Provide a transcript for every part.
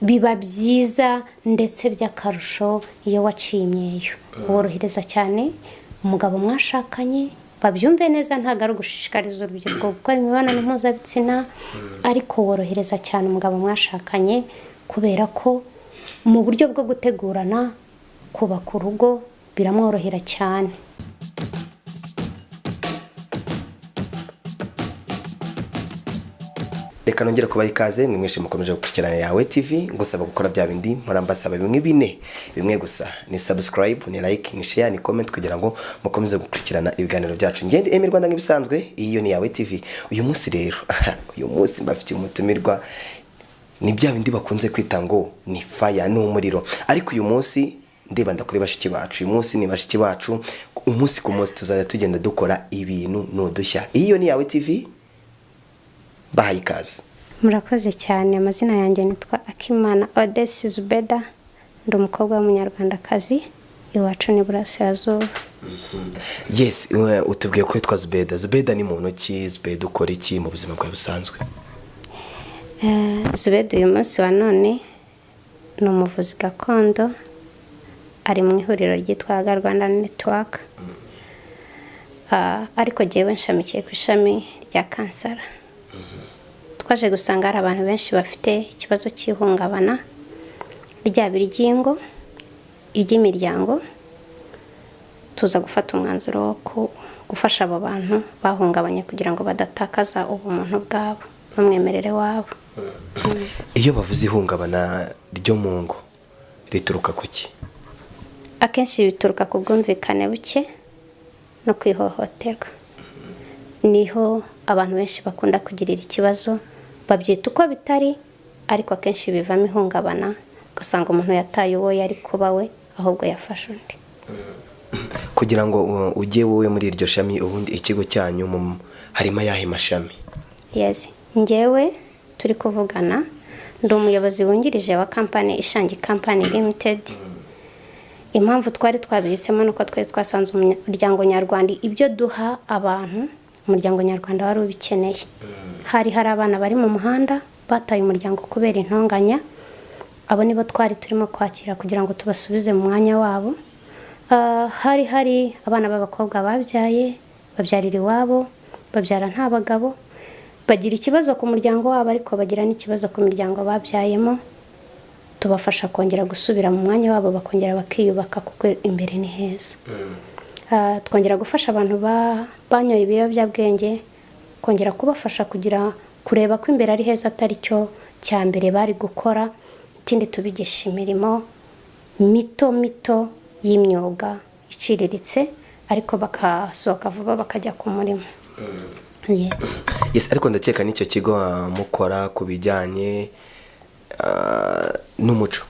Biba byiza ndetse by'akarusho iyo waciye imyeyo, worohereza cyane umugabo mwashakanye. Babyumve neza, ntabwo ari ugushishikariza urubyiruko gukora imibonano mpuzabitsina, ariko worohereza cyane umugabo mwashakanye, kubera ko mu buryo bwo gutegurana kubaka urugo biramworohera cyane. Reka nongere kubaha ikaze mwe mwese mukomeje gukurikirana Yawe TV. Ngusaba gukora bya bindi mpora mbasaba, bimwe bine, bimwe gusa: ni subscribe, ni like, ni share, ni comment, kugira ngo mukomeze gukurikirana ibiganiro byacu. Ngende Emi Rwanda nk'ibisanzwe, iyo ni Yawe TV. Uyu munsi rero, uyu munsi mbafitiye umutumirwa, ni bya bindi bakunze kwita ngo ni fire, ni umuriro. Ariko uyu munsi ndibanda kuri bashiki bacu. Uyu munsi ni bashiki bacu. Umunsi ku munsi tuzajya tugenda dukora ibintu n'udushya. Iyo ni Yawe TV, bahaye ikaze. Murakoze cyane. Amazina yanjye nitwa Akimana Odesi Zubeda, ndi umukobwa w'Umunyarwandakazi, iwacu ni Burasirazuba. Yes, utubwiye ko witwa Zubeda. Zubeda ni muntu ki? Zubeda ukora iki mu buzima bwawe busanzwe? Zubeda uyu munsi wa none ni umuvuzi gakondo, ari mu ihuriro ryitwa Aga Rwanda Network, ariko jyewe nshamikiye ku ishami rya Kansara. Twaje gusanga hari abantu benshi bafite ikibazo cy'ihungabana, ryaba iry'ingo, iry'imiryango. Tuza gufata umwanzuro wo gufasha abo bantu bahungabanye kugira ngo badatakaza ubumuntu bwabo n'umwimerere wabo. Iyo bavuze ihungabana ryo mu ngo, rituruka ku ki? Akenshi bituruka ku bwumvikane buke no kwihohoterwa. Niho abantu benshi bakunda kugirira ikibazo, babyita uko bitari, ariko akenshi bivamo ihungabana, ugasanga umuntu yataye uwo yari kuba we, ahubwo yafashe undi. Kugira ngo ujye wowe muri iryo shami, ubundi ikigo cyanyu harimo ayahe mashami? Yes, njyewe turi kuvugana ndi umuyobozi wungirije wa kampani Ishangi Company Limited. Impamvu twari twabihisemo nuko twari twasanze umuryango nyarwanda, ibyo duha abantu, umuryango nyarwanda wari ubikeneye. Hari abana bari mu muhanda bataye umuryango kubera intonganya, abo nibo twari turimo kwakira kugira ngo tubasubize mu mwanya wabo. Hari abana b'abakobwa babyaye, babyarira iwabo, babyara nta bagabo, bagira ikibazo ku muryango wabo, ariko bagira n'ikibazo ku miryango babyayemo. Tubafasha kongera gusubira mu mwanya wabo, bakongera bakiyubaka kuko imbere ni heza. Twongera gufasha abantu banyoye ibiyobyabwenge, kongera kubafasha kugira kureba ko imbere ari heza, atari cyo cya mbere bari gukora. Ikindi, tubigisha imirimo mito mito y'imyuga iciriritse, ariko bakasohoka vuba bakajya ku murimo. Yes. Yes, ariko ndakeka n'icyo kigo mukora ku bijyanye n'umuco.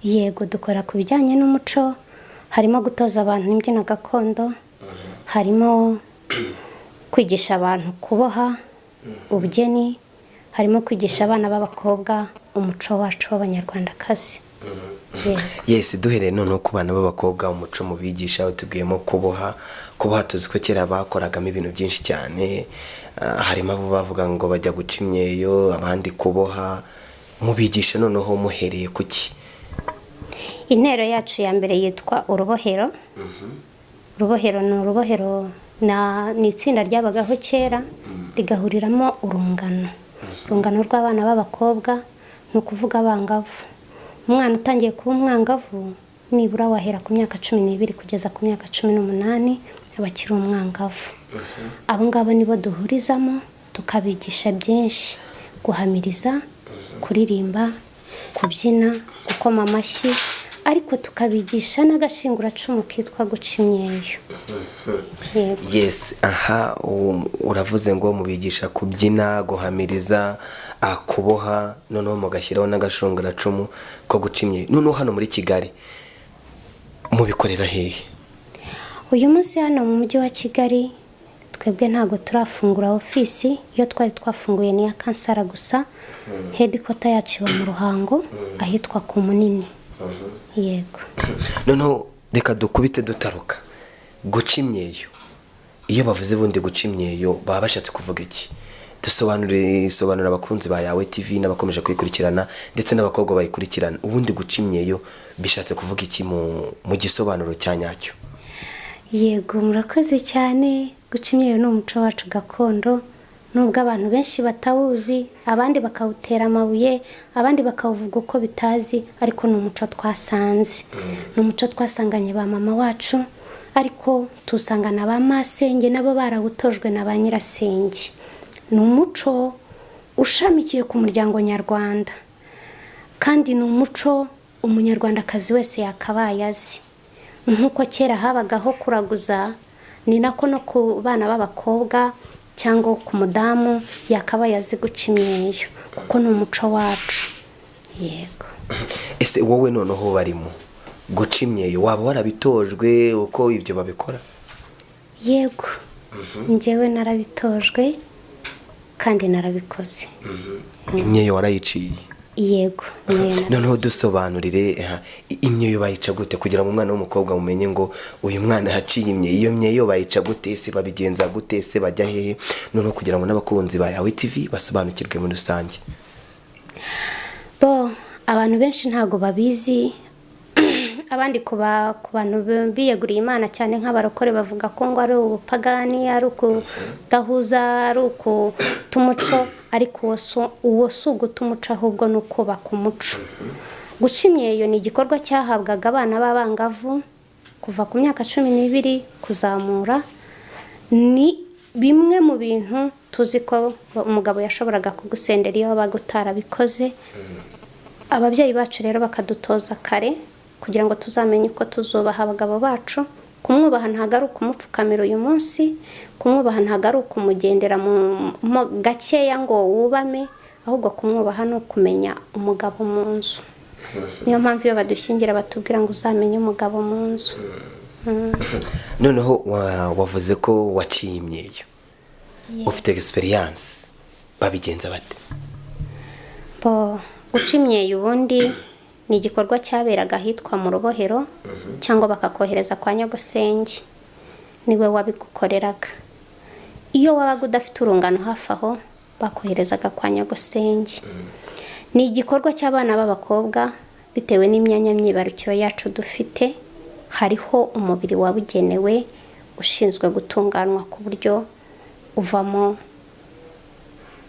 Yego, dukora ku bijyanye n'umuco, harimo gutoza abantu imbyino gakondo, harimo kwigisha abantu kuboha ubugeni, harimo kwigisha abana b'abakobwa umuco wacu w'Abanyarwandakazi. Yego. Yes, duhereye noneho ku bana b'abakobwa, umuco mubigisha, utubwiyemo kuboha. Kuboha tuzi ko kera bakoragamo ibintu byinshi cyane, harimo abo bavuga ngo bajya guca imyeyo, abandi kuboha. Mubigisha noneho muhereye ku ki? Intero yacu ya mbere yitwa Urubohero. Urubohero ni urubohero ni itsinda ryabagaho kera, rigahuriramo urungano rw'abana b'abakobwa, ni ukuvuga abangavu. Umwana utangiye kuba umwangavu nibura wahera ku myaka 12 kugeza ku myaka 18 aba akiri umwangavu. Abo ngabo nibo duhurizamo, tukabigisha byinshi: guhamiriza, kuririmba, kubyina, gukoma amashyi, ariko tukabigisha n'agashinguracumu kitwa guca imyeyo. Yego. Yes, aha uravuze ngo mubigisha kubyina, guhamiriza, kuboha, noneho mugashyiraho n'agashunguracumu ko guca imyeyo. Noneho hano muri Kigali mubikorera hehe? Uyu munsi hano mu mujyi wa Kigali twebwe ntabwo turafungura ofisi. Iyo twari twafunguye ni iya Kansara gusa. Headquarter yacu iba mu Ruhango, ahitwa ku Munini. Yego. Noneho reka dukubite dutaruka. Guca imyeyo, iyo bavuze bundi guca imyeyo baba bashatse kuvuga iki? Dusobanurire, sobanura abakunzi ba Yawe TV n'abakomeje kuyikurikirana ndetse n'abakobwa bayikurikirana, ubundi guca imyeyo bishatse kuvuga iki mu gisobanuro cya nyacyo? Yego, murakoze cyane. Guca imyeyo ni umuco wacu gakondo, nubwo abantu benshi batawuzi, abandi bakawutera amabuye, abandi bakawuvuga uko bitazi, ariko ni umuco twasanze. Ni umuco twasanganye ba mama wacu, ariko tusangana ba masenge nabo barawutojwe na ba nyirasenge. Ni umuco ushamikiye ku muryango nyarwanda, kandi ni umuco umunyarwandakazi wese yakabaye azi. Nk'uko kera habagaho kuraguza, ni nako no ku bana b'abakobwa cyangwa ku mudamu yakabaye azi guca imyeyo, kuko ni umuco wacu. Yego. Ese wowe noneho barimo guca imyeyo, waba warabitojwe uko ibyo babikora? Yego, njyewe narabitojwe kandi narabikoze. Imyeyo warayiciye? Yego. Noneho dusobanurire, imyeyo bayica gute kugira ngo umwana w'umukobwa mumenye ngo uyu mwana yaciye imyeyo? Iyo myeyo bayica gute? Se babigenza gute? Se bajya hehe? Noneho kugira ngo n'abakunzi ba Yawe TV basobanukirwe muri rusange. Bo abantu benshi ntago babizi, abandi ku bantu biyeguriye Imana cyane nk'abarokore bavuga ko ngo ari ubupagani, ari ukudahuza, ari ukuta umuco, ariko uwo si uguta umuco, ahubwo ni ukubaka umuco. Guca imyeyo ni igikorwa cyahabwaga abana b'abangavu kuva ku myaka 12 kuzamura. Ni bimwe mu bintu tuzi ko umugabo yashoboraga kugusendera iyo wabaga utarabikoze. Ababyeyi bacu rero bakadutoza kare kugira ngo tuzamenye uko tuzubaha abagabo bacu. Kumwubaha ntago ari ukumupfukamira uyu munsi, kumwubaha ntago ari ukumugendera mu gakeya ngo wubame, ahubwo kumwubaha ni ukumenya umugabo mu nzu. Niyo mpamvu iyo badushyingira batubwira ngo uzamenye umugabo mu nzu. Noneho wavuze ko waciye imyeyo, ufite experience, babigenza bate? Bo guca imyeyo ubundi ni igikorwa cyaberaga ahitwa mu rubohero, cyangwa bakakohereza kwa nyogosenge, niwe wabigukoreraga. Iyo wabaga udafite urungano hafi aho, bakoherezaga kwa nyogosenge. Ni igikorwa cy'abana b'abakobwa bitewe n'imyanya myibarukiro yacu dufite, hariho umubiri wabugenewe ushinzwe gutunganywa ku buryo uvamo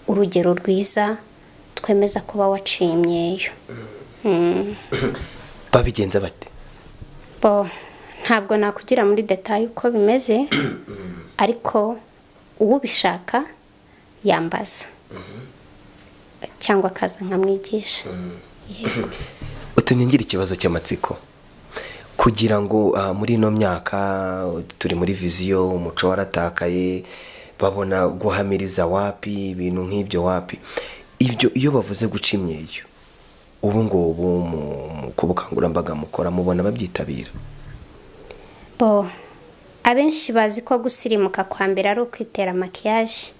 urugero rwiza twemeza kuba waciye imyeyo. Babigenza bate? Bo ntabwo nakugira muri detail uko bimeze, ariko uwubishaka yambaza cyangwa akaza nkamwigisha. Yego. Utumye ngira ikibazo cy'amatsiko. Kugira ngo muri ino myaka turi muri viziyo, umuco waratakaye, babona guhamiriza wapi, ibintu nk'ibyo wapi. Ibyo iyo bavuze guca imyeyo, ubu ngubu mu bukangurambaga mukora mubona babyitabira? Bo abenshi bazi ko gusirimuka kwa mbere ari ukwitera makiyaje,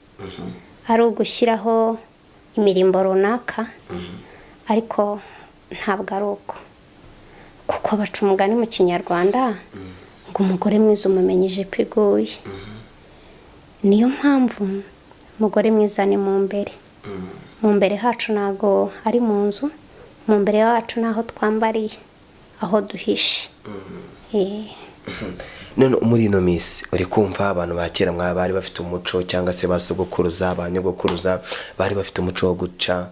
ari ugushyiraho imirimbo runaka, ariko ntabwo ari uko. Kuko baca umugani mu Kinyarwanda ngo umugore mwiza umumenya ijipo iguye. Niyo mpamvu umugore mwiza ni mu mbere. Mu mbere hacu ntago ari mu nzu, mu mbere yacu naho twambariye, aho duhishe. None muri ino minsi uri kumva abantu ba kera bari bafite umuco, cyangwa se basogokuruza, ba nyogokuruza bari bafite umuco wo guca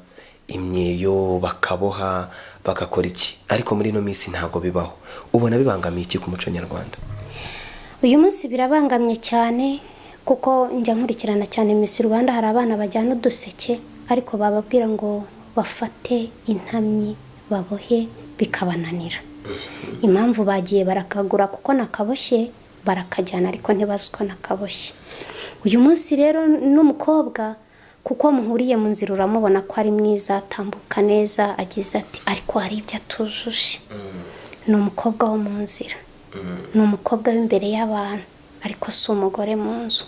imyeyo, bakaboha, bagakora iki, ariko muri ino minsi ntago bibaho. Ubona bibangamiye iki ku muco nyarwanda? Uyu munsi birabangamye cyane, kuko njya nkurikirana cyane Miss Rwanda, hari abana bajyana uduseke ariko bababwira ngo bafate intamyi babohe bikabananira. Impamvu bagiye barakagura kuko nakaboshye barakajyana, ariko ntibazi ko nakaboshye. Uyu munsi rero n'umukobwa kuko muhuriye mu nzira uramubona ko ari mwiza, atambuka neza, agize ati ariko hari ibyo atujuje. Ni umukobwa wo mu nzira, ni umukobwa w'imbere y'abantu, ariko si umugore mu nzu.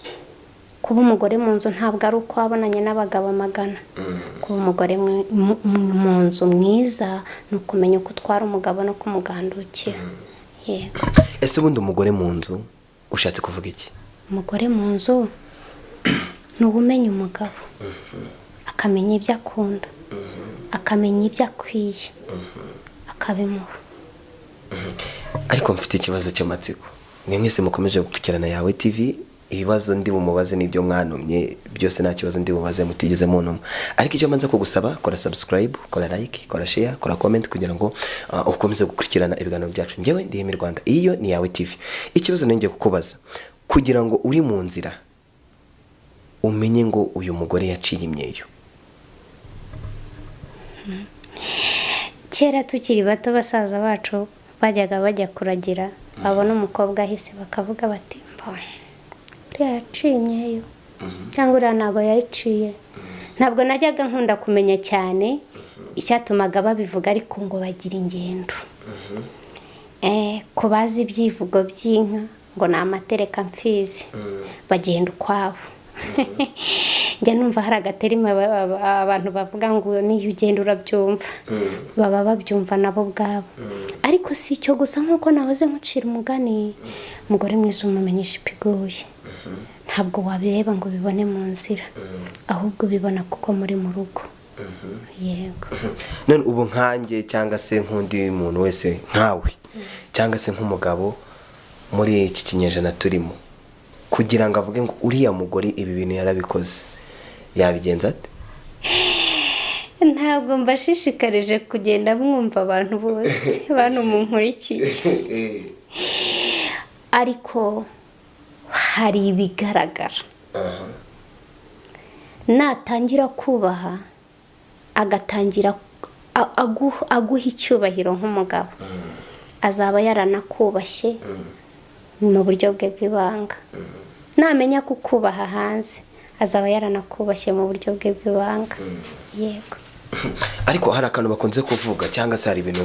Kuba umugore mu nzu ntabwo ari uko wabonanye n'abagabo magana. Kuba umugore mu nzu mwiza ni ukumenya uko utwara umugabo no kumugandukira. Yego. Ese ubundi umugore mu nzu ushatse kuvuga iki? Umugore mu nzu Ni ubumenya umugabo, akamenya ibyo akunda, akamenya ibyo akwiye, akabimuha. Ariko mfite ikibazo cy'amatsiko. Mwe mwese mukomeje gukurikirana Yawe TV, ibibazo ndi bumubaze n'ibyo mwanumye byose, nta kibazo ndi bubaze mutigeze munuma. Ariko icyo mbanza kugusaba, kora subscribe, kora like, kora share, kora comment kugira ngo ukomeze gukurikirana ibiganiro byacu. Njyewe ndi Hemi Rwanda, iyo ni Yawe TV. Ikibazo nenge kukubaza, kugira ngo uri mu nzira umenye ngo uyu mugore yaciye imyeyo. Kera tukiri bato basaza bacu bajyaga bajya kuragira, babona umukobwa ahise bakavuga bati mbona uriya yaciye imyeyo cyangwa uriya ntabwo yayiciye. Ntabwo najyaga nkunda kumenya cyane icyatumaga babivuga, ariko ngo bagira ingendo. Ku bazi ibyivugo by'inka ngo ni amatereka mfizi, bagenda ukwabo. Njya numva hari agaterima abantu bavuga ngo niyo ugenda urabyumva, baba babyumva nabo ubwabo. Ariko si icyo gusa, nk'uko nahoze nkucira umugani, umugore mwiza umumenyesha ipiguye. Ntabwo wabireba ngo ubibone mu nzira, ahubwo ubibona kuko muri mu rugo. Yego. None ubu nkanjye cyangwa se nk'undi muntu wese nkawe cyangwa se nk'umugabo muri iki kinyejana turimo, kugira ngo avuge ngo uriya mugore ibi bintu yarabikoze, yabigenza ate? Ntabwo mbashishikarije kugenda mwumva abantu bose bantu munkurikiye, ariko hari ibigaragara. Natangira kubaha, agatangira aguha icyubahiro nk'umugabo, azaba yaranakubashye mu buryo bwe bw'ibanga. Namenya kukubaha hanze, azaba yaranakubashye mu buryo bwe bw'ibanga. Yego. Ariko hari akantu bakunze kuvuga, cyangwa se hari ibintu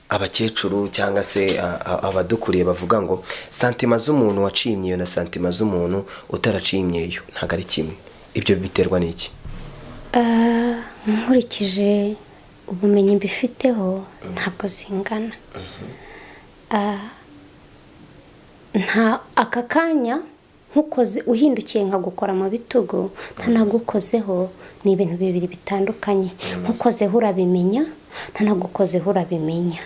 abakecuru cyangwa se abadukuriye bavuga ngo santima z'umuntu waciye imyeyo na santima z'umuntu utaraciye imyeyo ntabwo ari kimwe. Ibyo biterwa n'iki? Nkurikije ubumenyi mbifiteho ntabwo zingana. Nta aka kanya nkukoze uhindukiye nkagukora mu bitugu ntanagukozeho, ni ibintu bibiri bitandukanye. Nkukozeho urabimenya, ntanagukozeho urabimenya,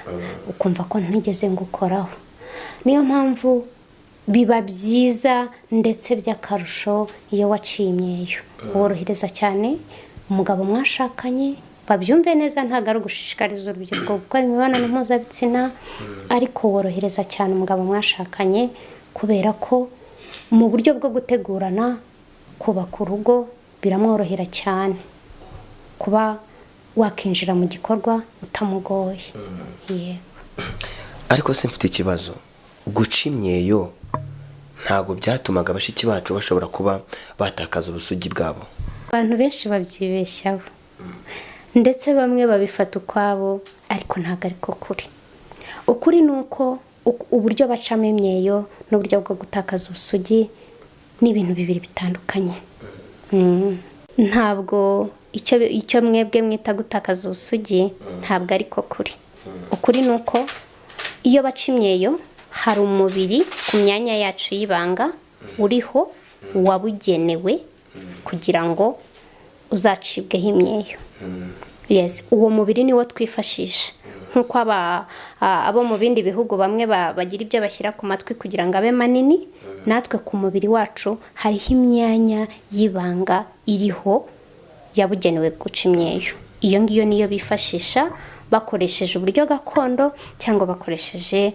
ukumva ko ntigeze ngukoraho. Niyo mpamvu biba byiza ndetse by'akarusho iyo waciye imyeyo, worohereza cyane umugabo mwashakanye. Babyumve neza, ntabwo ari ugushishikariza urubyiruko gukora imibonano mpuzabitsina, ariko worohereza cyane umugabo mwashakanye, kubera ko mu buryo bwo gutegurana kubaka urugo biramworohera cyane kuba wakinjira mu gikorwa utamugoye. Yego. Ariko se mfite ikibazo, guca imyeyo ntabwo byatumaga bashiki bacu bashobora kuba batakaza ubusugi bwabo? Abantu benshi babyibeshyaho, ndetse bamwe babifata ukwabo, ariko ntabwo ariko kuri. Ukuri ni uko uburyo bacamo imyeyo n'uburyo bwo gutakaza ubusugi ni ibintu bibiri bitandukanye. Ntabwo icyo mwebwe mwita gutakaza ubusugi ntabwo ariko kuri. Ukuri ni uko iyo baca imyeyo hari umubiri ku myanya yacu y'ibanga uriho wabugenewe kugira ngo uzacibweho imyeyo. Yes, uwo mubiri niwo twifashisha. Nkuko abo mu bindi bihugu bamwe bagira ibyo bashyira ku matwi kugira ngo abe manini, natwe ku mubiri wacu hariho imyanya y'ibanga iriho yabugenewe guca imyeyo. Iyo ngiyo niyo bifashisha bakoresheje uburyo gakondo cyangwa bakoresheje,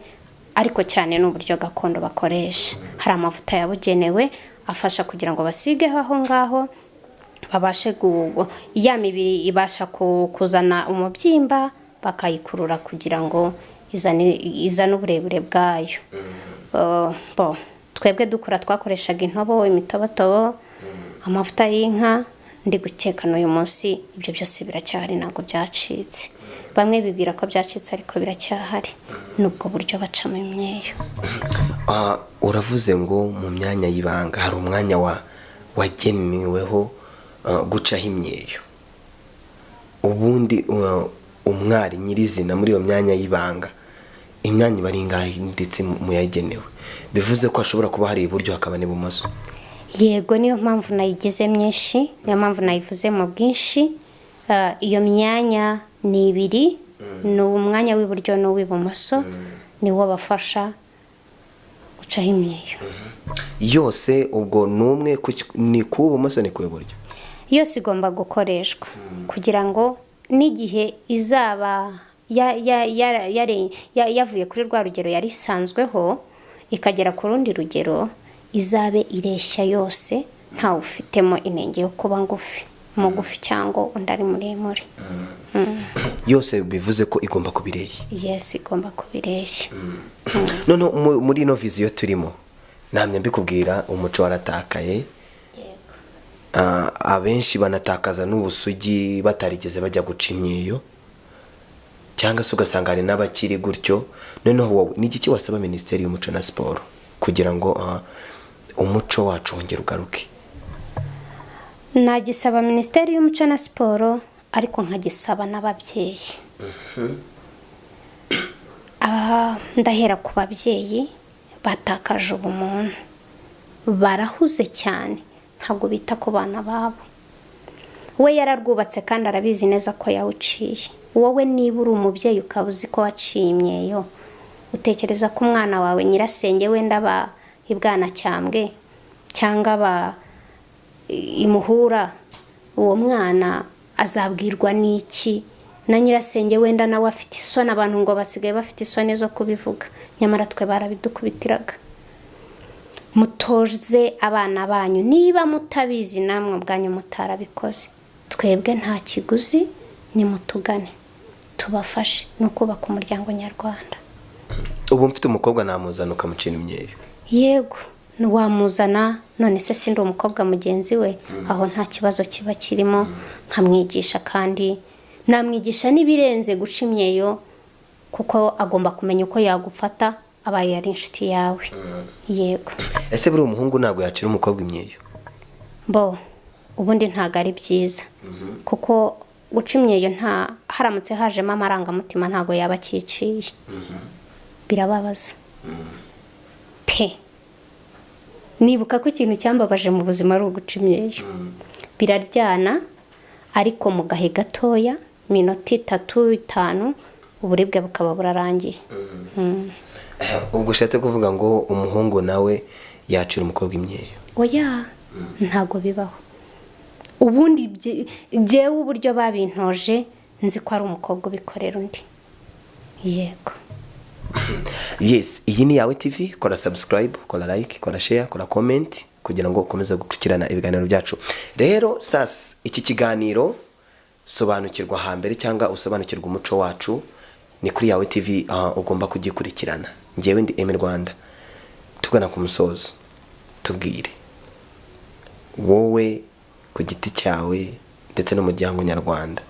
ariko cyane n'uburyo gakondo bakoresha. Hari amavuta yabugenewe afasha kugira ngo basigeho aho ngaho, babashe ya mibiri ibasha kuzana umubyimba, bakayikurura kugira ngo izane uburebure bwayo. Twebwe dukura twakoreshaga intobo, imitobotobo, amavuta y'inka. Ndi gukeka n'uyu munsi ibyo byose biracyahari, ntabwo byacitse. Bamwe bibwira ko byacitse ariko biracyahari. Nubwo buryo bacamo imyeyo. Uravuze ngo mu myanya y'ibanga hari umwanya wageneweho gucaho imyeyo. Ubundi umwari nyirizina muri iyo myanya y'ibanga, imyanya iba ari ingahe ndetse muyagenewe? Bivuze ko hashobora kuba hari iburyo hakaba n'ibumoso. Yego, niyo mpamvu nayigize myinshi, niyo mpamvu nayivuze mu bwinshi. Iyo myanya ni ibiri, ni umwanya w'iburyo n'uw'ibumoso, niwo bafasha gucaho imyeyo yose. Ubwo ni umwe ni ku bumoso ni ku iburyo, yose igomba gukoreshwa kugira ngo n'igihe izaba yavuye kuri rwa rugero yari isanzweho ikagera ku rundi rugero, izabe ireshya yose, ntawe ufitemo inenge yo kuba ngufi mugufi cyangwa undi ari muremure. Yose bivuze ko igomba kuba ireshya. Yes, igomba kuba ireshya. Noneho muri ino viziyo turimo, namye mbikubwira, umuco waratakaye. Abenshi banatakaza n'ubusugi batarigeze bajya guca imyeyo, cyangwa se ugasanga hari n'abakiri gutyo. Noneho wowe ni igiki wasaba Minisiteri y'Umuco na Siporo kugira ngo umuco wacu wongere ugaruke? Nagisaba Minisiteri y'Umuco na Siporo, ariko nkagisaba n'ababyeyi. Ndahera ku babyeyi batakaje ubumuntu, barahuze cyane, ntabwo bita ku bana babo. We yararwubatse kandi arabizi neza ko yawuciye. Wowe niba uri umubyeyi ukaba uzi ko waciye imyeyo, utekereza ko umwana wawe nyirasenge wenda aba ibwanacyambwe cyangwa aba imuhura, uwo mwana azabwirwa n'iki? Na nyirasenge wenda nawe afite isoni, abantu ngo basigaye bafite isoni zo kubivuga, nyamara twe barabidukubitiraga. Mutoze abana banyu, niba mutabizi namwe ubwanyu mutarabikoze, twebwe nta kiguzi, nimutugane tubafashe no kubaka umuryango nyarwanda. Ubu mfite umukobwa namuzana ukamucira imyeyo? Yego, wamuzana. None se sindi umukobwa mugenzi we? Aho nta kibazo kiba kirimo, nkamwigisha, kandi namwigisha n'ibirenze guca imyeyo, kuko agomba kumenya uko yagufata abaye ari inshuti yawe. Yego. Ese buri umuhungu ntabwo yacira umukobwa imyeyo? Bo ubundi ntabwo ari byiza, kuko guca imyeyo nta haramutse hajemo amarangamutima ntabwo yaba akiciye, birababaza pe. Nibuka ko ikintu cyambabaje mu buzima ari uguca imyeyo, biraryana, ariko mu gahe gatoya, minota 3 5, uburibwe bukaba burarangiye. Ubwo ushatse kuvuga ngo umuhungu nawe yacira umukobwa imyeyo? Oya, ntago bibaho. Ubundi jewe uburyo babintoje nzi ko ari umukobwa ubikorera undi. Yego. Yes, iyi ni Yawe TV, kora subscribe, kora like, kora share, kora comment kugira ngo ukomeze gukurikirana ibiganiro byacu. Rero sasa iki kiganiro sobanukirwa hambere cyangwa usobanukirwa umuco wacu ni kuri Yawe TV, ugomba kugikurikirana. Ngewe ndi Emi Rwanda. Tugana ku musozo, tubwire wowe ku giti cyawe ndetse n'umuryango nyarwanda,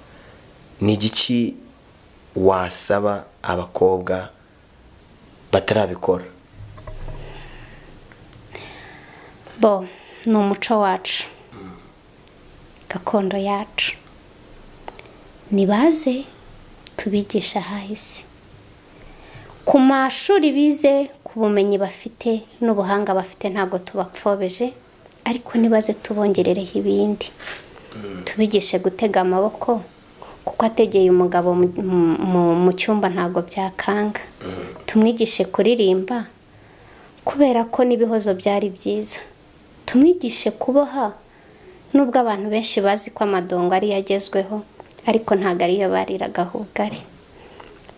ni igiki wasaba abakobwa batarabikora? Bo ni umuco wacu, gakondo yacu, nibaze tubigisha hahise ku mashuri bize, ku bumenyi bafite n'ubuhanga bafite, ntago tubapfobeje, ariko nibaze tubongerereho ibindi, tubigishe gutega amaboko, kuko ategeye umugabo mu cyumba ntago byakanga. Tumwigishe kuririmba kubera ko n'ibihozo byari byiza, tumwigishe kuboha, nubwo abantu benshi bazi ko amadongo ari yagezweho, ariko ntago ariyo bariragaho ubugari.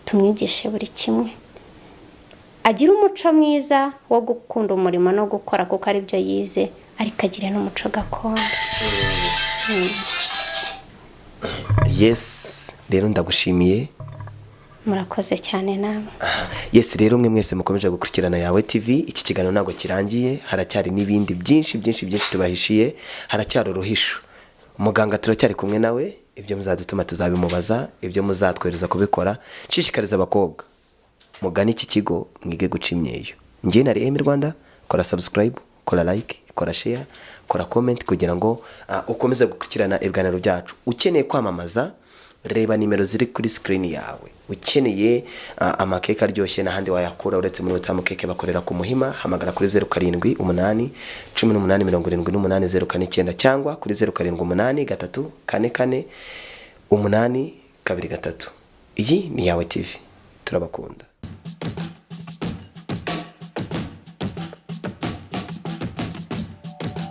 Tumwigishe buri kimwe, agira umuco mwiza wo gukunda umurimo no gukora kuko ari byo yize, ariko agira n'umuco gakondo. Yes, rero ndagushimiye. Murakoze cyane namwe. Yes, rero mwe mwese mukomeje gukurikirana Yawe TV, iki kiganiro ntago kirangiye, haracyari n'ibindi byinshi byinshi byinshi tubahishiye, haracyari uruhisho. Muganga turacyari kumwe nawe, ibyo muzadutuma tuzabimubaza, ibyo muzatwereza kubikora. Nshishikariza abakobwa mugane iki kigo mwige guca imyeyo. Njye nari Emi Rwanda, kora subscribe, kora like, kora share, kora comment kugira ngo ukomeze gukurikirana ibiganiro byacu. Ukeneye kwamamaza, reba nimero ziri kuri screen yawe. Ukeneye amakeke aryoshye n'ahandi wayakura uretse muri Utamu Keke. Bakorera ku Muhima. Hamagara kuri 078 18 78 049 cyangwa kuri 078 3 4 4 8 2 3. Iyi ni Yawe TV, turabakunda.